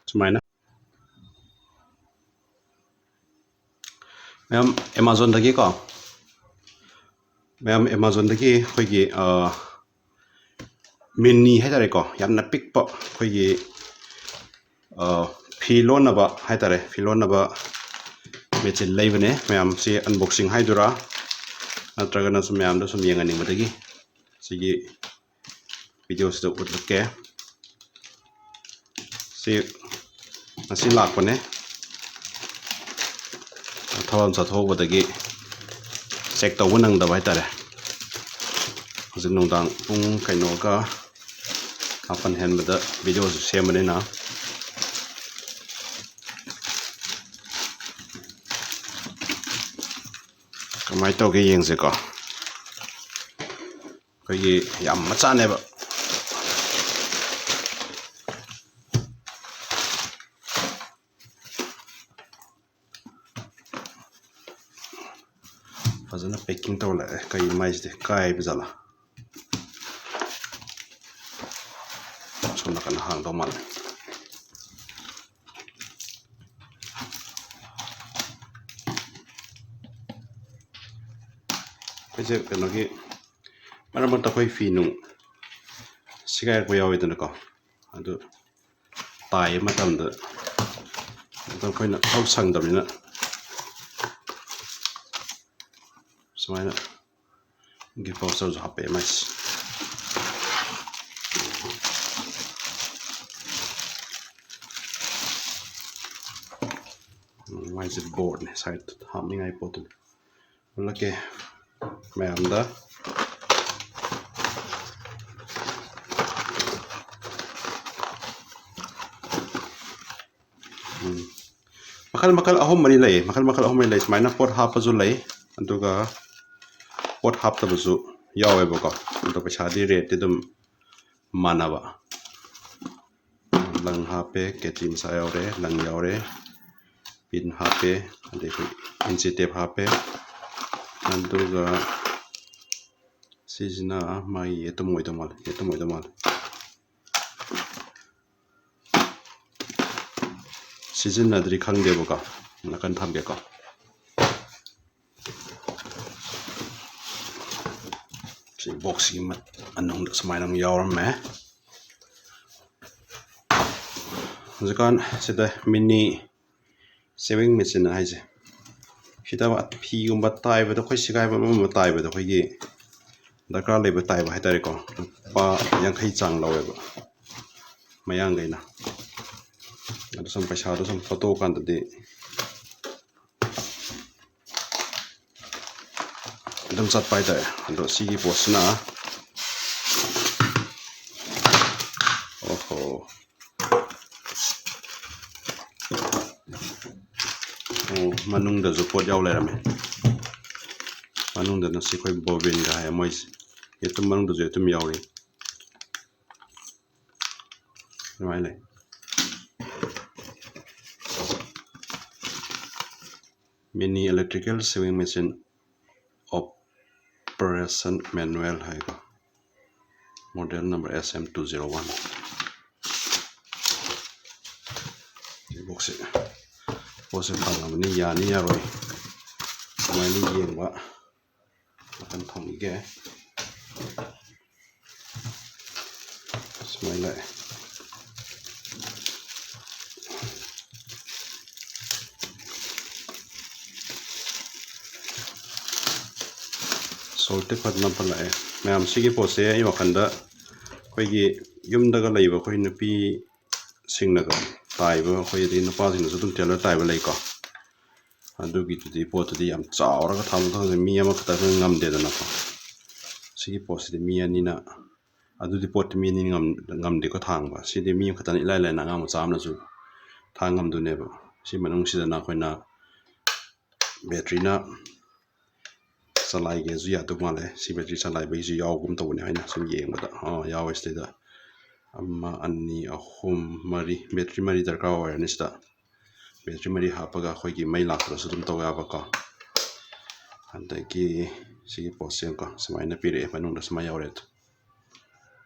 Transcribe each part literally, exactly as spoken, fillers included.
ꯁꯨꯃꯥꯏꯅ ꯃꯌꯥꯝ Amazon-ꯗꯒꯤꯀꯣ, ꯃꯌꯥꯝ Amazon-ꯗꯒꯤ ꯑꯩꯈꯣꯏꯒꯤ, ꯑ, mini ꯍꯥꯏꯇꯥꯔꯦꯀꯣ, ꯌꯥꯝꯅ ꯄꯤꯛꯄ ꯑꯩꯈꯣꯏꯒꯤ, ꯑ, ꯐꯤ ꯂꯣꯟꯅꯕ ꯍꯥꯏꯇꯥꯔꯦ, ꯐꯤ ꯂꯣꯟꯅꯕ machine ꯂꯩꯕꯅꯦ꯫ ꯃꯌꯥꯝꯁꯤ unboxing ꯍꯥꯏꯗꯨꯔꯥ, ꯅꯠꯇ꯭ꯔꯒꯅ ꯁꯨꯝ ꯃꯌꯥꯝꯗ ꯁꯨꯝ ꯌꯦꯡꯍꯟꯅꯤꯡꯕꯗꯒꯤ ꯁꯤꯒꯤ video-ꯁꯤꯗ ꯎꯠꯂꯛꯀꯦ꯫ ꯁꯤ ꯉꯁꯤ ꯂꯥꯛꯄꯅꯦ꯫ ꯊꯕꯛ ꯑꯃ ꯆꯠꯊꯣꯛꯎꯕꯗꯒꯤ check ꯇꯧꯕ ꯅꯪꯗꯕ ꯍꯥꯏꯇꯥꯔꯦ꯫ ꯍꯧꯖꯤꯛ ꯅꯨꯡꯗꯥꯡ ꯄꯨꯡ ꯀꯩꯅꯣꯒ ꯃꯥꯄꯟ ꯍꯦꯟꯕꯗ video-ꯁꯤ ꯁꯦꯝꯕꯅꯤꯅ꯫ ꯀꯃꯥꯏꯅ ꯇꯧꯒꯦ ꯌꯦꯡꯁꯦꯀꯣ꯫ ꯑꯩꯈꯣꯏꯒꯤ ꯌꯥꯝ ꯃꯆꯥꯅꯦꯕ꯫ ꯐꯖꯅ packing ꯇꯧꯔ ꯂꯥꯛꯑꯦ꯫ ꯀꯩꯅꯣ ꯃꯥꯏꯁꯤꯗꯤ ꯀꯥꯏꯕ ꯖꯥꯠꯂꯥ? ꯁꯣꯝ ꯅꯥꯀꯟ ꯍꯥꯡꯗꯧ ꯃꯥꯜꯂꯦ꯫ ꯑꯩꯈꯣꯏꯁꯦ ꯀꯩꯅꯣꯒꯤ, ꯃꯔꯛ ꯃꯔꯛꯇ ꯑꯩꯈꯣꯏ ꯐꯤ ꯅꯨꯡ ꯁꯤꯒꯥꯏꯔꯛꯄ ꯌꯥꯎꯋꯤꯗꯅꯀꯣ, ꯑꯗꯨ ꯇꯥꯏꯕ ꯃꯇꯝꯗ ꯑꯗꯨꯝ ꯑꯩꯈꯣꯏꯅ ꯊꯕꯛ ꯁꯪꯗꯕꯅꯤꯅ ꯁꯨꯃꯥꯏꯅ gift voucher-ꯁꯨ ꯍꯥꯞꯄꯛꯑꯦ ꯃꯥꯏꯁꯦ꯫ ꯎꯝ, ꯃꯥꯏꯁꯦ board-ꯅꯦ, side-ꯇ ꯍꯥꯞꯅꯤꯡꯉꯥꯏ ꯄꯣꯠꯇꯨꯅꯤ꯫ ꯎꯠꯂꯛꯀꯦ ꯃꯌꯥꯝꯗ꯫ ꯎꯝ꯫ ꯃꯈꯜ ꯃꯈꯜ ꯑꯍꯨꯝ ꯃꯔꯤ ꯂꯩ, ꯃꯈꯜ ꯃꯈꯜ ꯑꯍꯨꯝ ꯃꯔꯤ ꯂꯩ꯫ ꯁꯨꯃꯥꯏꯅ ꯄꯣꯠ ꯍꯥꯞꯄꯁꯨ ꯂꯩ, ꯑꯗꯨꯒ ꯄꯣꯠ ꯍꯥꯞꯇꯕꯁꯨ ꯌꯥꯎꯋꯦꯕꯀꯣ꯫ ꯑꯗꯣ ꯄꯩꯁꯥꯗꯤ, rate-ꯇꯤ ꯑꯗꯨꯝ ꯃꯥꯟꯅꯕ꯫ ꯂꯪ ꯍꯥꯞꯄꯦ, ꯀꯦꯆꯤ ꯃꯆꯥ ꯌꯥꯎꯔꯦ, ꯂꯪ ꯌꯥꯎꯔꯦ, pin ꯍꯥꯞꯄꯦ, ꯑꯗꯩ ꯑꯩꯈꯣꯏ inchi tape ꯍꯥꯞꯄꯦ꯫ ꯑꯗꯨꯒ ꯁꯤꯁꯤꯅ ꯃꯥꯒꯤ ꯌꯦꯇꯨꯝ ꯑꯣꯏꯗꯧ ꯃꯥꯜꯂꯦ, ꯌꯦꯇꯨꯝ ꯑꯣꯏꯗꯧ ꯃꯥꯜꯂꯦ꯫ ꯁꯤꯖꯤꯟꯅꯗ꯭ꯔꯤ ꯈꯪꯗꯦꯕꯀꯣ꯫ ꯅꯥꯀꯟ ꯊꯝꯒꯦꯀꯣ꯫ ꯁꯤ ꯕꯣꯛꯁꯁꯤꯒꯤ ꯃꯅꯨꯡꯗ ꯁꯨꯃꯥꯏꯅ ꯑꯃꯨꯛ ꯌꯥꯎꯔꯝꯃꯦ꯫ ꯍꯧꯖꯤꯛꯀꯥꯟ ꯁꯤꯗ ꯃꯤꯅꯤ ꯁꯦꯋꯤꯡ ꯃꯦꯆꯤꯟ ꯍꯥꯏꯁꯦ, ꯁꯤꯗ ꯐꯤꯒꯨꯝꯕ ꯇꯥꯏꯕꯗ, ꯑꯩꯈꯣꯏ ꯁꯦꯒꯥꯏꯕ ꯑꯃ ꯑꯃ ꯇꯥꯏꯕꯗ ꯑꯩꯈꯣꯏꯒꯤ ꯗꯔꯀꯥꯔ ꯂꯩꯕ ꯇꯥꯏꯕ ꯍꯥꯏ ꯇꯥꯔꯦꯀꯣ, ꯂꯨꯄꯥ ꯌꯥꯡꯈꯩ ꯆꯥꯡ ꯂꯧꯋꯦꯕ ꯃꯌꯥꯡꯈꯩꯅ꯫ ꯑꯗꯨ ꯁꯨꯝ ꯄꯩꯁꯥꯗꯣ ꯁꯨꯝ ꯐꯣꯠꯇꯣꯛꯑꯀꯥꯟꯗꯗꯤ ꯑꯗꯨꯝ ꯆꯠꯄ ꯍꯥꯏꯇꯥꯔꯦ꯫ ꯑꯗꯣ ꯁꯤꯒꯤ ꯄꯣꯠꯁꯤꯅ, ꯑꯣꯍꯣ, ꯑꯣ, ꯃꯅꯨꯡꯗꯁꯨ ꯄꯣꯠ ꯌꯥꯎ ꯂꯩꯔꯝꯃꯦ꯫ ꯃꯅꯨꯡꯗꯅ ꯁꯤ ꯑꯩꯈꯣꯏ ꯕꯣꯕꯤꯟꯒ ꯍꯥꯏ ꯃꯣꯏꯁꯦ꯫ ꯌꯦꯇꯨꯝ ꯃꯅꯨꯡꯗꯁꯨ ꯌꯦꯇꯨꯝ ꯌꯥꯎꯔꯤ꯫ ꯑꯗꯨꯃꯥꯏꯅ ꯂꯩ꯫ Mini electrical sewing machine operation manual ꯍꯥꯏꯀꯣ꯫ Model number S M two zero one꯫ ꯁꯤ ꯕꯣꯛꯁꯁꯦ, ꯄꯣꯠꯁꯦ ꯐꯪꯉꯕꯅꯤ, ꯌꯥꯅꯤ ꯌꯥꯔꯣꯏ ꯁꯨꯃꯥꯏꯅ ꯌꯦꯡꯕ꯫ ꯅꯥꯀꯟ ꯊꯝꯈꯤꯒꯦ꯫ ꯁꯨꯃꯥꯏꯅ ꯂꯥꯛꯑꯦ꯫ ꯁꯣꯜꯇꯤ ꯐꯖꯅ ꯐꯠꯂꯛꯑꯦ꯫ ꯃꯌꯥꯝ, ꯁꯤꯒꯤ ꯄꯣꯠꯁꯦ ꯑꯩ ꯋꯥꯈꯜꯗ ꯑꯩꯈꯣꯏꯒꯤ ꯌꯨꯝꯗꯒ ꯂꯩꯕ ꯑꯩꯈꯣꯏ ꯅꯨꯄꯤꯁꯤꯡꯅꯒ ꯇꯥꯏꯕ, ꯑꯩꯈꯣꯏ ꯑꯗꯩ ꯅꯨꯄꯥꯁꯤꯡꯅꯁꯨ ꯑꯗꯨꯝ tailor ꯇꯥꯏꯕ ꯂꯩꯀꯣ꯫ ꯑꯗꯨꯒꯤꯗꯨꯗꯤ ꯄꯣꯠꯇꯨꯗꯤ ꯌꯥꯝ ꯆꯥꯎꯔꯒ ꯊꯥꯕ ꯃꯊꯧꯁꯦ ꯃꯤ ꯑꯃꯈꯛꯇꯅ ꯉꯝꯗꯦꯗꯅꯀꯣ꯫ ꯁꯤꯒꯤ ꯄꯣꯠꯁꯤꯗꯤ ꯃꯤ ꯑꯅꯤꯅ, ꯑꯗꯨꯗꯤ ꯄꯣꯠꯇꯤ ꯃꯤ ꯑꯅꯤ ꯉꯝ-, ꯉꯝꯗꯦꯀꯣ ꯊꯥꯡꯕ꯫ ꯁꯤꯗꯤ ꯃꯤ ꯑꯃꯈꯛꯇꯅ ꯏꯂꯥꯏ ꯂꯥꯏꯅ ꯑꯉꯥꯡ ꯃꯆꯥ ꯑꯃꯅꯁꯨ ꯊꯥꯡ ꯉꯝꯗꯣꯏꯅꯦꯕ꯫ ꯁꯤ ꯃꯅꯨꯡꯁꯤꯗꯅ ꯑꯩꯈꯣꯏꯅ batteryꯅ ꯆꯂꯥꯏꯒꯦꯁꯨ ꯌꯥꯗꯧ ꯃꯥꯜꯂꯦ꯫ ꯁꯤ battery ꯆꯂꯥꯏꯕꯒꯤꯁꯨ ꯌꯥꯎꯒꯨꯝ ꯇꯧꯕꯅꯦ ꯑꯩꯅ ꯁꯨꯝ ꯌꯦꯡꯕꯗ꯫ ꯑꯥ, ꯌꯥꯎꯋꯦ ꯁꯤꯗꯩꯗ꯫ ꯑꯃ, ꯑꯅꯤ, ꯑꯍꯨꯝ, ꯃꯔꯤ, battery ꯃꯔꯤ ꯗꯔꯀꯥꯔ ꯑꯣꯏꯔꯅꯤ ꯁꯤꯗ꯫ Battery ꯃꯔꯤ ꯍꯥꯞꯄꯒ ꯑꯩꯈꯣꯏꯒꯤ ꯃꯩ ꯂꯥꯛꯇ꯭ꯔꯁꯨ ꯑꯗꯨꯝ ꯇꯧ ꯌꯥꯕꯀꯣ꯫ ꯑꯗꯒꯤ ꯁꯤꯒꯤ ꯄꯣꯠꯁꯦ ꯌꯦꯡꯉꯨꯀꯣ, ꯁꯨꯃꯥꯏꯅ ꯄꯤꯔꯛꯑꯦ, ꯃꯅꯨꯡꯗ ꯁꯨꯃꯥꯏꯅ ꯌꯥꯎꯔꯦ꯫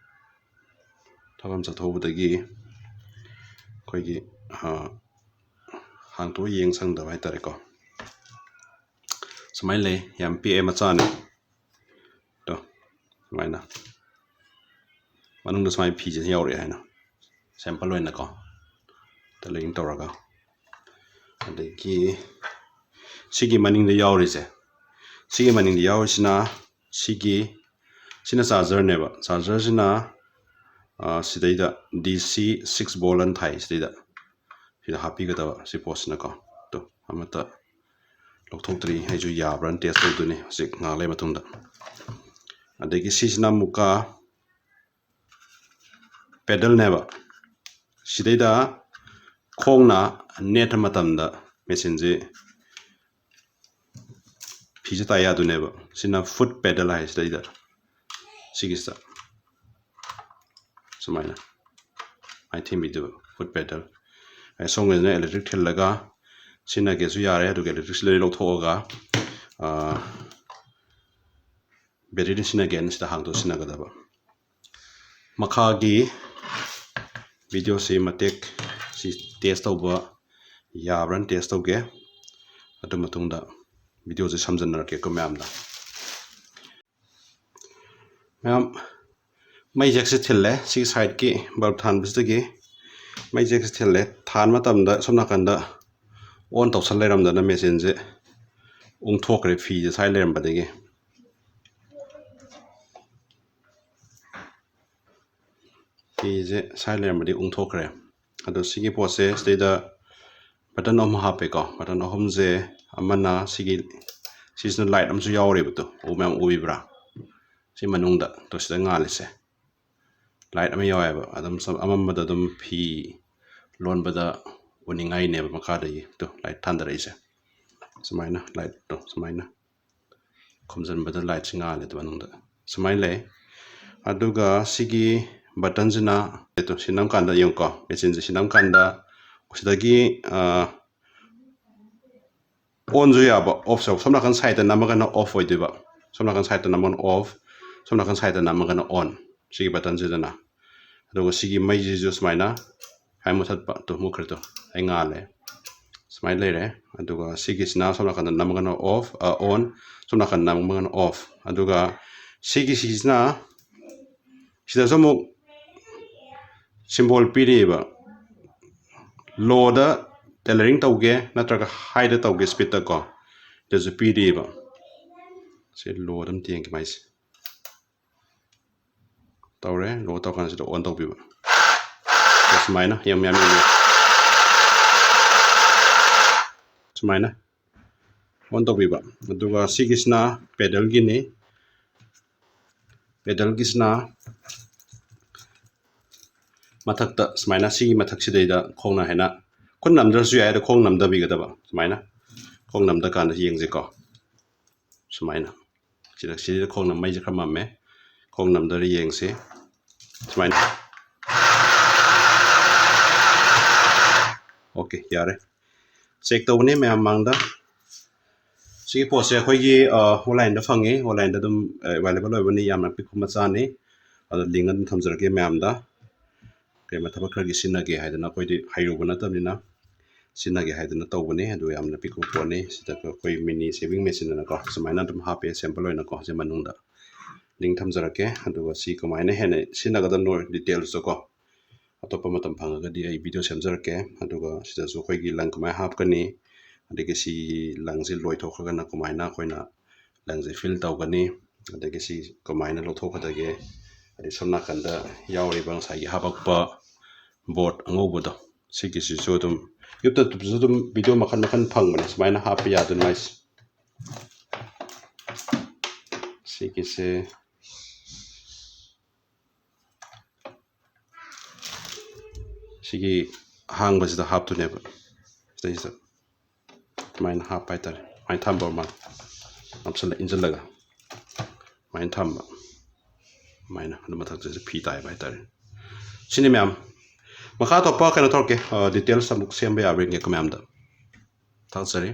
ꯊꯕꯛ ꯑꯃ ꯆꯠꯊꯣꯛꯎꯕꯗꯒꯤ ꯑꯩꯈꯣꯏꯒꯤ, ꯑ, ꯍꯥꯡꯇꯣꯛꯑ ꯌꯦꯡ ꯁꯪꯗꯕ ꯍꯥꯏꯇꯥꯔꯦꯀꯣ꯫ ꯁꯨꯃꯥꯏꯅ ꯂꯩ, ꯌꯥꯝ ꯄꯤꯛꯑꯦ, ꯃꯆꯥꯅꯦ꯫ ꯇꯣ, ꯁꯨꯃꯥꯏꯅ ꯃꯅꯨꯡꯗ ꯁꯨꯃꯥꯏꯅ ꯐꯤꯁꯦ ꯌꯥꯎꯔꯛꯑꯦ ꯍꯥꯏꯅ, sample ꯑꯣꯏꯅꯀꯣ, ꯇꯂꯤꯡ ꯇꯧꯔꯒ꯫ ꯑꯗꯒꯤ ꯁꯤꯒꯤ ꯃꯅꯤꯡꯗ ꯌꯥꯎꯔꯤꯁꯦ, ꯁꯤꯒꯤ ꯃꯅꯤꯡꯗ ꯌꯥꯎꯔꯤꯁꯤꯅ ꯁꯤꯒꯤ, ꯁꯤꯅ ꯆꯥꯔꯖꯔꯅꯦꯕ꯫ ꯆꯥꯔꯖꯔꯁꯤꯅ, ꯑ, ꯁꯤꯗꯩꯗ D C six volt ꯑꯅ ꯊꯥꯏ, ꯁꯤꯗꯩꯗ, ꯁꯤꯗ ꯍꯥꯞꯄꯤꯒꯗꯕ ꯁꯤ ꯄꯣꯠꯁꯤꯅꯀꯣ꯫ ꯇꯣ, ꯑꯃꯠꯇ ꯂꯧꯊꯣꯛꯇ꯭ꯔꯤ, ꯑꯩꯁꯨ ꯌꯥꯕ꯭ꯔꯥꯅ test ꯇꯧꯗꯣꯏꯅꯤ ꯍꯧꯖꯤꯛ ꯉꯥꯏꯍꯥꯛ ꯂꯩ ꯃꯇꯨꯡꯗ꯫ ꯑꯗꯒꯤ ꯁꯤꯁꯤꯅ ꯑꯃꯨꯛꯀ pedalꯅꯦꯕ꯫ ꯁꯤꯗꯩꯗ ꯈꯣꯡꯅ ꯅꯦꯠꯄ ꯃꯇꯝꯗ machineꯁꯦ ꯐꯤꯁꯦ ꯇꯥꯏ ꯌꯥꯗꯣꯏꯅꯦꯕ꯫ ꯁꯤꯅ foot pedal ꯍꯥꯏ, ꯁꯤꯗꯩꯗ, ꯁꯤꯒꯤꯁꯤꯗ ꯁꯨꯃꯥꯏꯅ ꯃꯥꯏ ꯊꯤꯟꯕꯤꯗꯣꯏꯕ, foot pedal꯫ ꯑꯩ ꯁꯣꯝꯒꯤꯁꯤꯅ electric ꯊꯤꯜꯂꯒ ꯁꯤꯖꯤꯟꯅꯒꯦꯁꯨ ꯌꯥꯔꯦ, ꯑꯗꯨꯒ electricꯁꯤ ꯂꯣꯏ ꯂꯧꯊꯣꯛꯑꯒ, ꯑꯥ, batteryꯗ ꯁꯤꯖꯤꯟꯅꯒꯦꯅ ꯁꯤꯗ ꯍꯥꯡꯗꯣꯛꯑ ꯁꯤꯖꯤꯟꯅꯒꯗꯕ꯫ ꯃꯈꯥꯒꯤ videoꯁꯤ ꯃꯇꯦꯛ ꯁꯤ test ꯇꯧꯕ ꯌꯥꯕ꯭ꯔꯥꯅ test ꯇꯧꯒꯦ꯫ ꯑꯗꯨ ꯃꯇꯨꯡꯗ videoꯁꯦ ꯁꯝꯖꯟꯅꯔꯛꯀꯦꯀꯣ ꯃꯌꯥꯝꯗ꯫ ꯃꯌꯥꯝ, ꯃꯩ jackꯁꯦ ꯊꯤꯜꯂꯦ꯫ ꯁꯤꯒꯤ sideꯀꯤ bulb ꯊꯥꯟꯕꯁꯤꯗꯒꯤ ꯃꯩ jackꯁꯦ ꯊꯤꯜꯂꯦ꯫ ꯊꯥꯟꯕ ꯃꯇꯝꯗ ꯁꯣꯝ ꯅꯥꯀꯟꯗ on ꯇꯧꯁꯜ ꯂꯩꯔꯝꯗꯅ machineꯁꯦ ꯎꯪꯊꯣꯛꯈ꯭ꯔꯦ, ꯐꯤꯁꯦ ꯁꯥꯏ ꯂꯩꯔꯝꯕꯗꯒꯤ꯫ ꯐꯤꯁꯦ ꯁꯥꯏ ꯂꯩꯔꯝꯕꯗꯒꯤ ꯎꯪꯊꯣꯛꯈ꯭ꯔꯦ꯫ ꯑꯗꯣ ꯁꯤꯒꯤ ꯄꯣꯠꯁꯦ ꯁꯤꯗꯩꯗ button ꯑꯍꯨꯝ ꯍꯥꯞꯄꯦꯀꯣ꯫ Button ꯑꯍꯨꯝꯁꯦ, ꯑꯃꯅ ꯁꯤꯒꯤ, ꯁꯤꯁꯤꯅ light ꯑꯃꯁꯨ ꯌꯥꯎꯔꯦꯕ, ꯇꯣ, ꯎ ꯃꯌꯥꯝ ꯎꯕꯤꯕ꯭ꯔꯥ? ꯁꯤ ꯃꯅꯨꯡꯗ, ꯇꯣ, ꯁꯤꯗ ꯉꯥꯜꯂꯤꯁꯦ, light ꯑꯃ ꯌꯥꯎꯋꯦꯕ꯫ ꯑꯗꯨꯝ ꯁꯝ-, ꯑꯃꯝꯕꯗ ꯑꯗꯨꯝ ꯐꯤ ꯂꯣꯟꯕꯗ ꯎꯅꯤꯡꯉꯥꯏꯅꯦꯕ ꯃꯈꯥꯗꯒꯤ, ꯇꯣ, light ꯊꯥꯟꯗꯔꯛꯏꯁꯦ꯫ ꯁꯨꯃꯥꯏꯅ light ꯇꯣ ꯁꯨꯃꯥꯏꯅ ꯈꯨꯝꯖꯤꯟꯕꯗ lightꯁꯤ ꯉꯥꯜꯂꯦ ꯑꯗꯨ ꯃꯅꯨꯡꯗ꯫ ꯁꯨꯃꯥꯏꯅ ꯂꯩ꯫ ꯑꯗꯨꯒ ꯁꯤꯒꯤ buttonꯁꯤꯅ, ꯁꯤ ꯅꯝꯀꯥꯟꯗ ꯌꯦꯡꯉꯨꯀꯣ, machineꯁꯦ ꯁꯤ ꯅꯝꯀꯥꯟꯗ ꯁꯤꯗꯒꯤ, ꯑ, onꯁꯨ ꯌꯥꯕ, offꯁꯨ ꯌꯥꯕ꯫ ꯁꯣꯝ ꯅꯥꯀꯟ sideꯇ ꯅꯝꯃꯒꯅ off ꯑꯣꯏꯗꯣꯏꯕ, ꯁꯣꯝ ꯅꯥꯀꯟ sideꯇ ꯅꯝꯃꯒꯅ off, ꯁꯣꯝ ꯅꯥꯀꯟ sideꯇ ꯅꯝꯃꯒꯅ on, ꯁꯤꯒꯤ buttonꯁꯤꯗꯅ꯫ ꯑꯗꯨꯒ ꯁꯤꯒꯤ ꯃꯩꯁꯤꯁꯨ ꯁꯨꯃꯥꯏꯅ, ꯁꯨꯃꯥꯏꯅ ꯃꯨꯊꯠꯄ, ꯇꯨ, ꯃꯨꯠꯈ꯭ꯔꯦ ꯇꯨ, ꯑꯩ ꯉꯥꯜꯂꯦ꯫ ꯁꯨꯃꯥꯏꯅ ꯂꯩꯔꯦ꯫ ꯑꯗꯨꯒ ꯁꯤꯒꯤꯁꯤꯅ ꯁꯣꯝ ꯅꯥꯀꯟꯗ ꯅꯝꯃꯒꯅ off, ꯑ, on, ꯁꯣꯝ ꯅꯥꯀꯟꯗ ꯅꯝꯃꯒꯅ off꯫ ꯑꯗꯨꯒ ꯁꯤꯒꯤꯁꯤꯁꯤꯅ ꯁꯤꯗꯁꯨ ꯑꯃꯨꯛ symbol ꯄꯤꯔꯤꯑꯕ, ꯂꯣꯗ ꯇꯦꯂꯔꯤꯡ ꯇꯧꯒꯦ ꯅꯠꯇ꯭ꯔꯒ ꯍꯥꯏꯗ ꯇꯧꯒꯦ ꯁ꯭ꯄꯤꯠꯇ ꯀꯣ, ꯁꯤꯗꯁꯨ ꯄꯤꯔꯤꯑꯕ꯫ ꯁꯤ ꯂꯣꯗ ꯑꯝꯇ ꯌꯦꯡꯒꯦ ꯃꯥꯏꯁꯦ꯫ ꯇꯧꯔꯦ, ꯂꯣ ꯇꯧꯔꯀꯥꯟꯗ ꯁꯤꯗ on ꯇꯧꯕꯤꯕ꯫ ꯁꯨꯃꯥꯏꯅ ꯌꯥꯝ ꯌꯥꯝ ꯌꯦꯡꯉꯦ꯫ ꯁꯨꯃꯥꯏꯅ on ꯇꯧꯕꯤꯕ꯫ ꯑꯗꯨꯒ ꯁꯤꯒꯤꯁꯤꯅ ꯄꯦꯗꯜꯒꯤꯅꯤ꯫ ꯄꯦꯗꯜꯒꯤꯁꯤꯅ ꯃꯊꯛꯇ ꯁꯨꯃꯥꯏꯅ ꯁꯤꯒꯤ ꯃꯊꯛꯁꯤꯗꯩꯗ ꯈꯣꯡꯅ ꯍꯥꯏꯅ ꯈꯨꯠ ꯅꯝꯗ꯭ꯔꯁꯨ ꯌꯥꯏ, ꯑꯗꯣ ꯈꯣꯡ ꯅꯝꯗꯕꯤꯒꯗꯕ꯫ ꯁꯨꯃꯥꯏꯅ ꯈꯣꯡ ꯅꯝꯗꯀꯥꯟꯗ ꯌꯦꯡꯁꯤꯀꯣ꯫ ꯁꯨꯃꯥꯏꯅ ꯁꯤꯗ, ꯁꯤꯗ ꯈꯣꯡ ꯅꯝ-, ꯃꯩꯁꯦ ꯈꯔ ꯃꯝꯃꯦ꯫ ꯈꯣꯡ ꯅꯝꯗꯔ ꯌꯦꯡꯁꯤ꯫ ꯁꯨꯃꯥꯏꯅ꯫ ꯑꯣꯀꯦ, ꯌꯥꯔꯦ꯫ ꯆꯦꯛ ꯇꯧꯕꯅꯤ ꯃꯌꯥꯝ ꯃꯥꯡꯗ꯫ ꯁꯤꯒꯤ ꯄꯣꯠꯁꯦ ꯑꯩꯈꯣꯏꯒꯤ, ꯑ, online-ꯗ ꯐꯪꯉꯤ꯫ Online-ꯗ ꯑꯗꯨꯝ, ꯑ, available ꯑꯣꯏꯕꯅꯤ꯫ ꯌꯥꯝꯅ ꯄꯤꯛꯄ ꯃꯆꯥꯅꯤ꯫ ꯑꯗꯣ link ꯑꯗꯨꯝ ꯊꯝꯖꯔꯛꯀꯦ ꯃꯌꯥꯝꯗ꯫ ꯀꯩꯒꯨꯝꯕ ꯊꯕꯛ ꯈꯔꯒꯤ ꯁꯤꯖꯤꯟꯅꯒꯦ ꯍꯥꯏꯗꯅ, ꯑꯩꯈꯣꯏꯗꯤ ꯍꯩꯔꯨꯕ ꯅꯠꯇꯕꯅꯤꯅ ꯁꯤꯖꯤꯟꯅꯒꯦ ꯍꯥꯏꯗꯅ ꯇꯧꯕꯅꯤ꯫ ꯑꯗꯨ ꯌꯥꯝꯅ ꯄꯤꯛꯄ ꯄꯣꯠꯅꯤ꯫ ꯁꯤꯗ ꯑꯩꯈꯣꯏ mini shaving machine ꯑꯅꯀꯣ ꯁꯨꯃꯥꯏꯅ ꯑꯗꯨꯝ ꯍꯥꯞꯄꯦ sample ꯑꯣꯏꯅꯀꯣ꯫ ꯁꯤ ꯃꯅꯨꯡꯗ link ꯊꯝꯖꯔꯛꯀꯦ꯫ ꯑꯗꯨꯒ ꯁꯤ ꯀꯃꯥꯏꯅ ꯍꯦꯟꯅ ꯁꯤꯖꯤꯟꯅꯒꯗꯕꯅꯣ details-ꯇꯣꯀꯣ ꯑꯇꯣꯞꯄ ꯃꯇꯝ ꯐꯪꯉꯒꯗꯤ ꯑꯩ video ꯁꯦꯝꯖꯔꯛꯀꯦ꯫ ꯑꯗꯨꯒ ꯁꯤꯗꯁꯨ ꯑꯩꯈꯣꯏꯒꯤ ꯂꯪ ꯀꯃꯥꯏꯅ ꯍꯥꯞꯀꯅꯤ, ꯑꯗꯒꯤ ꯁꯤ ꯂꯪꯁꯦ ꯂꯣꯏꯊꯣꯛꯈ꯭ꯔꯒꯅ ꯀꯃꯥꯏꯅ ꯑꯩꯈꯣꯏꯅ ꯂꯪꯁꯦ fill ꯇꯧꯒꯅꯤ, ꯑꯗꯒꯤ ꯁꯤ ꯀꯃꯥꯏꯅ ꯂꯧꯊꯣꯛꯀꯗꯒꯦ, ꯑꯗꯩ ꯁꯣꯝ ꯅꯥꯀꯟꯗ ꯌꯥꯎꯔꯤꯕ ꯉꯁꯥꯏꯒꯤ ꯍꯥꯄꯛꯄ board ꯑꯉꯧꯕꯗꯣ, ꯁꯤꯒꯤꯁꯤꯁꯨ ꯑꯗꯨꯝ YouTube-ꯇꯁꯨ ꯑꯗꯨꯝ video ꯃꯈꯜ ꯃꯈꯜ ꯐꯪꯕꯅꯦ, ꯁꯨꯃꯥꯏꯅ ꯍꯥꯞꯄ ꯌꯥꯗꯣꯏꯅꯤ ꯃꯥꯏꯁꯦ꯫ ꯁꯤꯒꯤꯁꯦ ꯁꯤꯒꯤ ꯑꯍꯥꯡꯕꯁꯤꯗ ꯍꯥꯞꯇꯣꯏꯅꯦꯕ꯫ ꯁꯤꯗꯩꯁꯤꯗ ꯑꯗꯨꯃꯥꯏꯅ ꯍꯥꯞꯄ ꯍꯥꯏꯇꯥꯔꯦ꯫ ꯑꯗꯨꯃꯥꯏꯅ ꯊꯝꯕ ꯃꯥꯜꯂꯦ꯫ ꯅꯞꯁꯜꯂ ꯏꯟꯁꯤꯜꯂꯒ ꯑꯗꯨꯃꯥꯏꯅ ꯊꯝꯕ꯫ ꯑꯗꯨꯃꯥꯏꯅ ꯑꯗꯨ ꯃꯊꯛꯇꯁꯨ ꯐꯤ ꯇꯥꯏꯕ ꯍꯥꯏꯇꯥꯔꯦ꯫ ꯁꯤꯅꯤ ꯃꯌꯥꯝ꯫ ꯃꯈꯥ ꯊꯣꯛꯄ ꯀꯩꯅꯣ ꯇꯧꯔꯛꯀꯦ, ꯑ, details ꯑꯃꯨꯛ ꯁꯦꯝꯕ ꯌꯥꯕ꯭ꯔꯥ ꯌꯦꯡꯒꯦꯀꯣ ꯃꯌꯥꯝꯗ꯫ ꯊꯥꯒꯠꯆꯔꯤ꯫